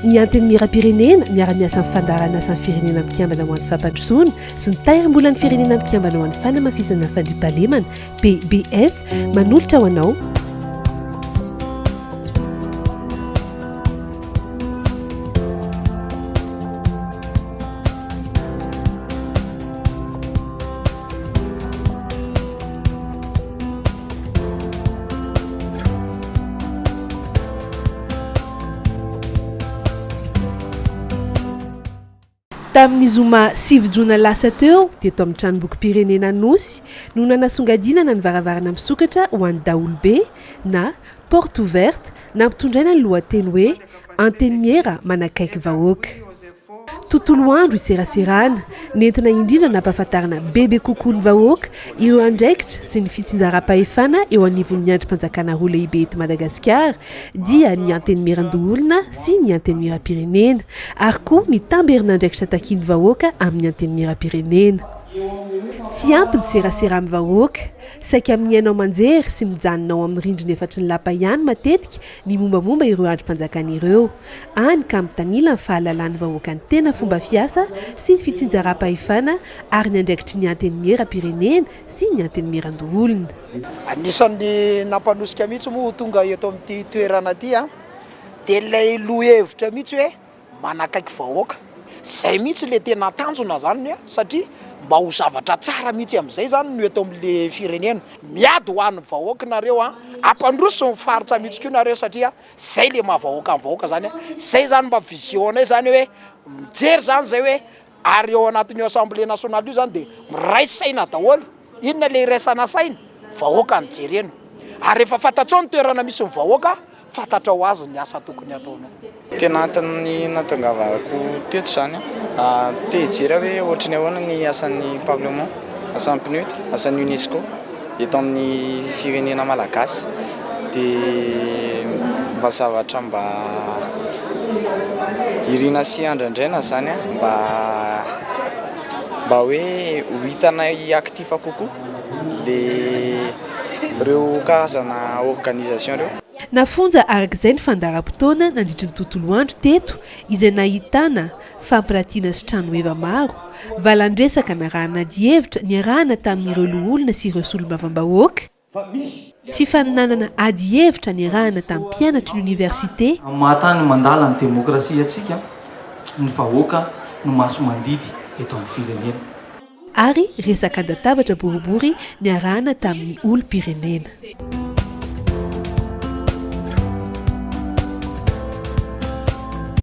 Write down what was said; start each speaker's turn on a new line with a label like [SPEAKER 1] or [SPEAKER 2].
[SPEAKER 1] Ny Antenimierampirenena, miara-miasa amin'ny Fandaharan'asan'ny Firenena Mikambana ho an'ny Fampandrosoana sy ny Tahirimbolan'ny Firenena Mikambana ho an'ny Fanamafisana ny Fandriampahalemana, PBF, manolotra ho anao. Tamin'ny zoma 9 jona lasa teo, teto amin'ny Tranombokim-pirenena Anosy no nanasongadinana ny varavarana misokatra ho an'ny daholobe na Porte ouverte nampitondraina ny lohateny hoe Antenimiera manakaiky vahoaka. Tontolo andro iseraserana, nentina indrindra nampahafantarana bebe kokoa ny vahoaka ireo andraikitra sy ny fitsinjaram-pahefana eo anivon'ny andrim-panjakana roa lehibe eto Madagasikara dia ny Antenimierandoholona sy ny Antenimierampirenena ary koa ny tamberin'andraikitra takian'ny vahoaka amin'ny Antenimierampirenena. Tsy ampy ny serasera amin'ny vahoaka, saika amin'ny haino aman-jery sy mijanona ao amin'ny rindrina efatry ny lapa ihany matetika ny mombamomba ireo andrim-panjakana ireo, hany ka mitanila ny fahalalan'ny vahoaka ny tena fomba fiasa sy ny fitsinjaram-pahefana ary ny andraikitry ny Antenimierampirenena sy ny Antenimierandoholona.
[SPEAKER 2] Anisan'ny nampanosika mihitsy moa ho tonga eto amin'ity toerana ity dia ilay lohahevitra mihitsy hoe manakaiky vahoaka. Zay mihitsy le tena tanjona zany satria mba ho zavatra tsara mihitsy amizay zany no eto amle firenena. Miady ho an'ny vahoaka nareo an, ampandroso ny faritra mihitsy koa nareo satria zay le maha vahoaka ny vahoaka zany an, zay zany mba vision nay zany hoe mijery zany zay hoe ary ao anatin'io assemblée nationale io zany de miray saina daholo, inona le iraisana saina? Vahoaka no jerena, ary rehefa fantatrao ny toerana misy ny vahoaka Fantatrao ho azy ny asa tokony hataonao.
[SPEAKER 3] Tena antony nahatongavako teto izany, te hijery aho hoe ohatry ny ahoana ny asan'ny parlement, asan'ny PNUD, asan'ny Unesco eto amin'ny firenena malagasy. Dia mba zavatra mba irina sy andrandraina izany mba mba hoe ho hitanay actif kokoa le ireo karazana organisation ireo.
[SPEAKER 1] Nafonja araka izay ny fandaharam-potoana nandritry ny tontolo andro teto izay nahitana fampiratiana sy trano heva maro, valan-dresaka narahana adihevitra niarahana tamin'ireo loholona sy ireo solombavambahoaka, fifaninanana adihevitra niarahana tamin'ny mpianatry ny oniversite,
[SPEAKER 4] Amin'ny maha tany mandala ny demokrasia antsika, ny vahoaka no maso-mandidy eto amin'ny firenena.
[SPEAKER 1] Ary resaka an-databatra boribory niarahana tamin'ny olom-pirenena.